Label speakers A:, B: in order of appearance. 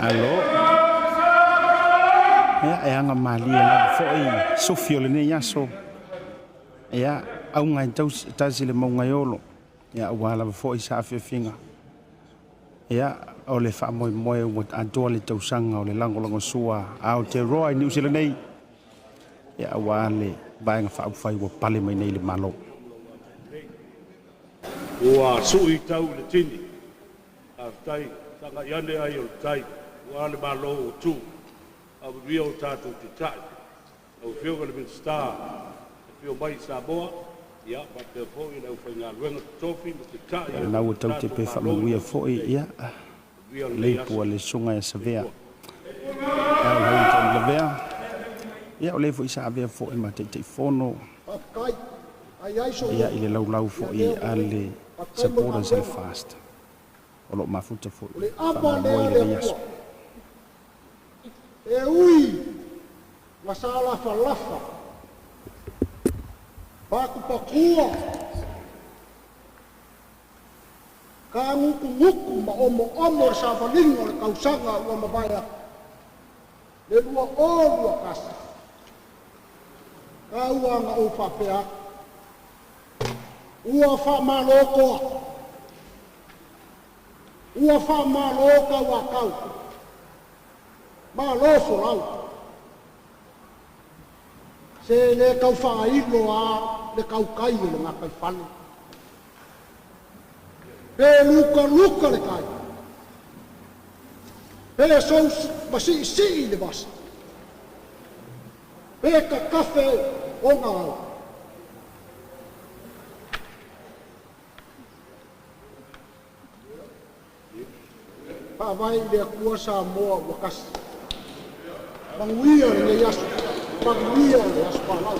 A: Alo. Ia, e aga malie lava foi sufi o lenei aso. Ia, auga e tasi le mauga e olo. Ia, aua lava foi sa afiafiga. Ia, o le faamoemoe ua atoa le tausaga o le lagolagosua a Aotearoa i Niu Sila nei. Ia, aua le Vaega Faaupufai ua pale mai nei i le Malo.
B: Ua sui tau i le tini. Faafetai, sagai ane ai o le tai, ua le Malo ua tu, a manuia o tatou Taitai. Lau Afioga i le Minisita e afio mai i Samoa, ia faapea foi le aufaigaluega totofi ma Taitai
A: Ia,
B: o
A: lena
B: le
A: ua taute
B: tatou
A: pe
B: Malo i
A: faamanuia
B: lau
A: foi,
B: Palemene.
A: ia,
B: Manuia
A: le
B: lenei
A: ipu
B: aso.
A: a le Susuga ia Savea.
B: Soifua.
A: Ia, o lau Taulavea, ia o le foi sa avea foi ma Taitaifono, ia, i le laulau foi a le supporters a le FAST o lo o mafuta foi i le faamoemoe i lenei aso.
C: E ui na sa lafalafa patupakua kagutugutu ma omoomo le savaliga o le tausaga ua mavae atu le 2021. Tau lava ina ou faapea atu, ua faamalo toa, ua faamalo tauatau, malo folau. Se le tau faailo lava le tautai o le gataifale. Pe lukaluka le tai, pe sou masiisii le vasa, pe tatafe ona ao. Faavae i le Atua Samoa ua tasi. Manuia lenei aso, manuia le aso fanau.